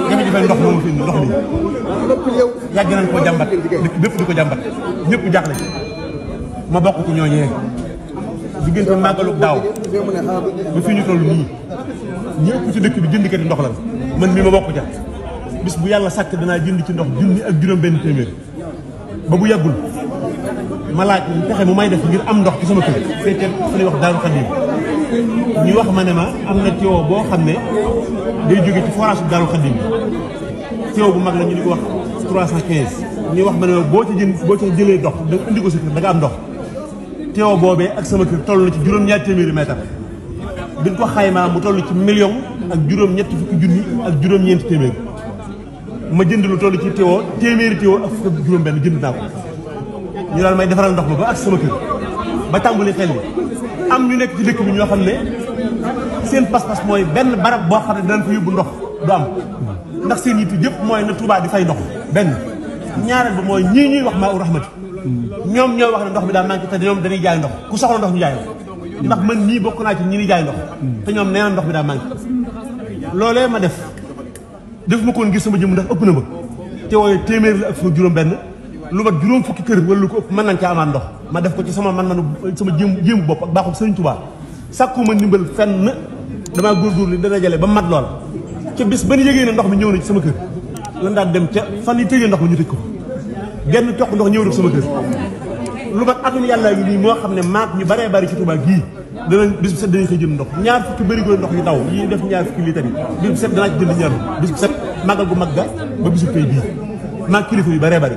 jafe-jafe ndox moomu fi ndox mi yàgg nañ koo jàmbat dëkk bépp di ko jàmbat ñëpp jaaxle ci ma bokk ko ñooñee diggante màggalu daaw ba fi ñu toll nii ñëpp ci dëkk bi jëndikati ndox la man mii ma bokk ca bis bu yàlla sàkk danaa jënd ci ndox junni ak juróom-benn téeméer ba bu yàggul ma laaj pexe mu may def ngir am ndox ci sama kër fekkee fa ñuy wax Daaru Xadim ñu wax ma ne ma am na tuyau boo xam ne day jóge ci forage bu Daaru Xadim tuyau bu mag la ñu di ko wax 315 ñu wax ma ne ma boo ci jëlee ndox da indi ko sa kër da nga am ndox tuyau boobee ak sama kër toll na ci juróom-ñaari téeméeri mètre bi ñu ko xaymaa mu toll ci million ak juróom-ñetti fukki junni ak juróom-ñeenti téeméer ma jënd lu toll ci tuyau téeméeri tuyau ak fukk ak juróom-benn jënd naa ko ñu daal may defaral ndox ba ak sama kër ba tàmbali xel bi am ñu nekk ci dëkk bi ñoo xam ne seen pas-pas mooy benn barab boo xam ne danañ fa yóbbu ndox du am ndax seen yitte yëpp mooy na Touba di fay ndox benn ñaareel ba mooy ñii ñuy wax maa u rahmati ñoom ñoo wax ne ndox bi daa manqué te ñoom dañuy jaay ndox ku soxla ndox ñu jaay la ndax man ñii bokk naa ci ñi ni jaay ndox te ñoom nee na ndox bi daa manqué loolee ma def ma koon ngir sama jëm ndax ëpp na ma te wooye téeméer la ak fa juróom-benn lu mat juróom fukki kër wala lu ko ëpp mën nañ caa amaat ndox ma def ko ci sama man-manu sama jéemu bopp ak baaxul Sëriñ Tuubaa sàkku ma ndimbal fenn damaa góorgóorlu dana jale ba mat loola ca bis ba ñu yëgee ne ndox mi ñëw na ci sama kër lan daan dem ca fan yi tëjee ndox mi ñu tëj ko genn toq ndox ñëw na sama kër lu mat atum yàlla yi nii moo xam ne maak ñu baree bari ci Tuubaa gii danañ bis bu set dañuy xëy jënd ndox ñaar fukki bërigo ndox yu daw yi def ñaar fukki litre yi bis bu set danaa ci jënd ñaar bis bu set màggal gu mag ga ba bisu tey bii maag kilifa yu baree bari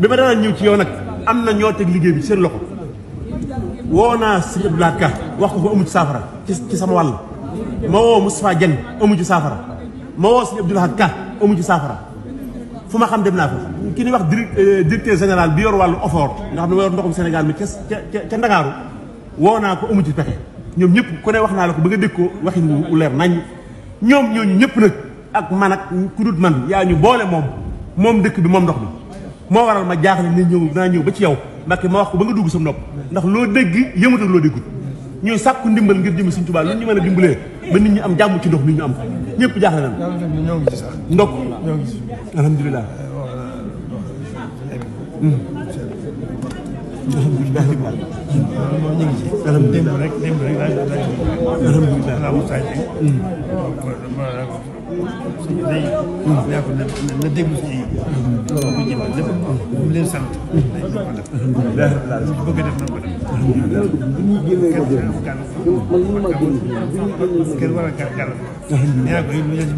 bi ma daan ñëw ci yow nag am na ñoo teg liggéey bi seen loxo woo naa Sëriñ Abdou Lahad Ka wax ko amu ci saafara ci sama wàll ma woo Moustapha Dieng amu ci saafara ma woo Sëriñ Abdou Lahad Ka amu ci saafara fu ma xam dem naa fa ki ñuy wax directeur général bi yor wàllu OFOR nga xam ne yor ndoxum Sénégal mi ca Ndakaaru woo naa ko amu ci pexe ñoom ñëpp ku ne wax naa la ko ba nga dégg ko waxin wu leer nañ ñoom ñooñu ñëpp nag ak man ak ku dut man yaa ñu boole moom dëkk bi moom ndox bi moo waral ma jaaxle ne naa ñëw ba ci yow Mbàkke ma wax ko ba nga dugg sa nopp ndax loo dégg yëmut ak loo déggut ñuy sàkku ndimbal ngir jëmi Sëriñ Tuubaa lu ñu mën a dimbalee ba nit ñi am jàmm ci ndox mi ñu am ñëpp jaaxle nañ ñoo ngi ci sax ndok ñoo ngi ci alhamdulilah alhamdulilah moom ñu ngi ci démb rek alhamdulilah yaa ko na déglu si loolu bu jënd lépp mu leen sant dañ ko def bëgg a def na ko def kenn war a gàll